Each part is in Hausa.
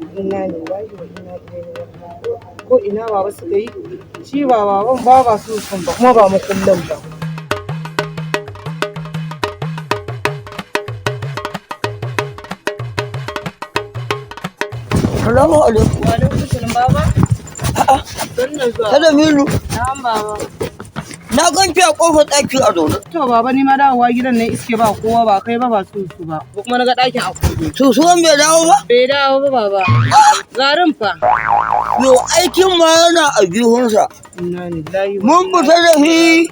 Inna lillahi wa inna ilaihi raji'un. Ko ina baba suka yi? Shi ba baban ba, ba su sun ba, kuma ba makullin ba. Salamu alaikum. Wa alaikum salam, baba. A'a, Sannan zuwa. Kada Milu, Na'am, baba. na ganki a kofar ɗaki a zaune. To baba, ni ma dawowa gidan nan iske ba kowa, ba kai ba, ba su su ba. Ko kuma naga ɗakin a kulle. Susuwan bai dawo ba? Bai dawo ba, baba. Garin fa. Yo, aikin ma yana a jihunsa. Inna lillahi wa Mun fita da shi.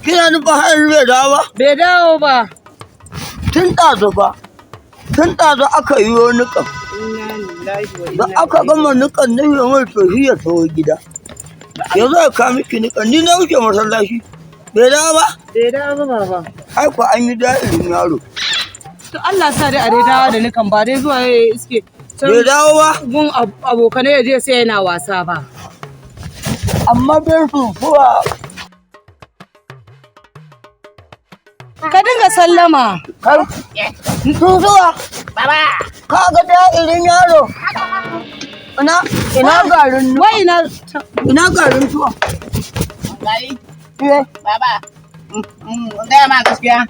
Kina nufin har yanzu bai dawo ba? Bai dawo ba. Tun ɗazu ba. Tun ɗazu aka yi wa niƙan. Inna lillahi wa Da inna aka gama niƙan na yi mai to shi ya taho gida. Ya zo ya kawo miki niƙan, ni na wuce masallaci. Bai dawo ba? Bai dawo ba, baba. Ai ko an yi da'irin yaro. To Allah sa dai a dai dawo da nikan, ba dai zuwa ya iske can Bai dawo ba? gun abokanai ya je sai yana wasa ba. Amma bai susuwa. Ka dinga sallama. Kai, susuwa. Baba, Ka ga da'irin yaro. Ina garin Wai ina ina garin tuwa. Gari, Eh, baba, gaya ma gaskiya.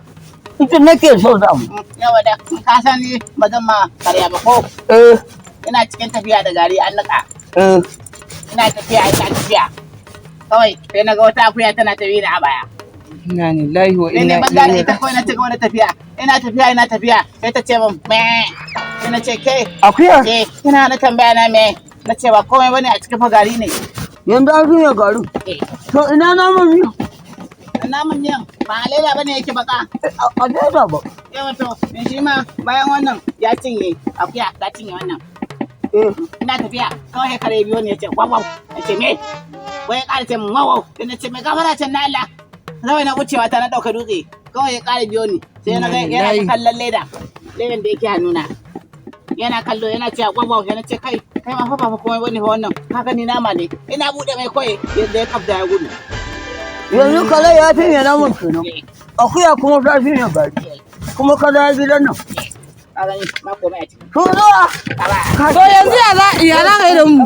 ita nake so da mu. Yawa da ka san ni ba zan ma karya ba ko? Eh, Ina cikin tafiya da gari an niƙa. eh. Ina tafiya, ina tafiya. Kawai sai na ga wata akuya tana tafi da a baya. Inna lillahi wa Sai inna ne banza da ilaihi ita, kawai na ci gaba da tafiya. Ina tafiya, ina tafiya, sai ta ce min me. Sai na ce ke, Akuya, ke kina na tambaya na me. Na ce ba komai bane a cikin fa, gari ne. Yanzu an shirya garin. Eh, To ina naman miya? Naman miyan ba a leda bane yake baka. A daida ba. Yawa to, shi ma bayan wannan ya cinye, akuya ta cinye wannan. Eh, Ina tafiya kawai sai kare biyo ne ya ce waw waw, na ce me, wai ya ƙara ce min waw waw, sai na ce mai gafara can na Allah, kawai na wucewa ta na ɗauka dutse, kawai ya ƙara biyo ni, sai na ga yana ta kallon leda, ledan da yake hannuna, yana kallo yana cewa waw waw, sai na ce kai kai ma fa ba fa komai bane fa wannan, haka ni nama ne, ina buɗe mai kawai yadda ya kafda ya gudu. Yanzu kare ya cinye naman kenan. Akuya kuma ta cinye gari. Kuma ka dawo gidan nan. Ka gani ma komai a ciki. Susuwa! Baba. To yanzu ya za ka yi da mu?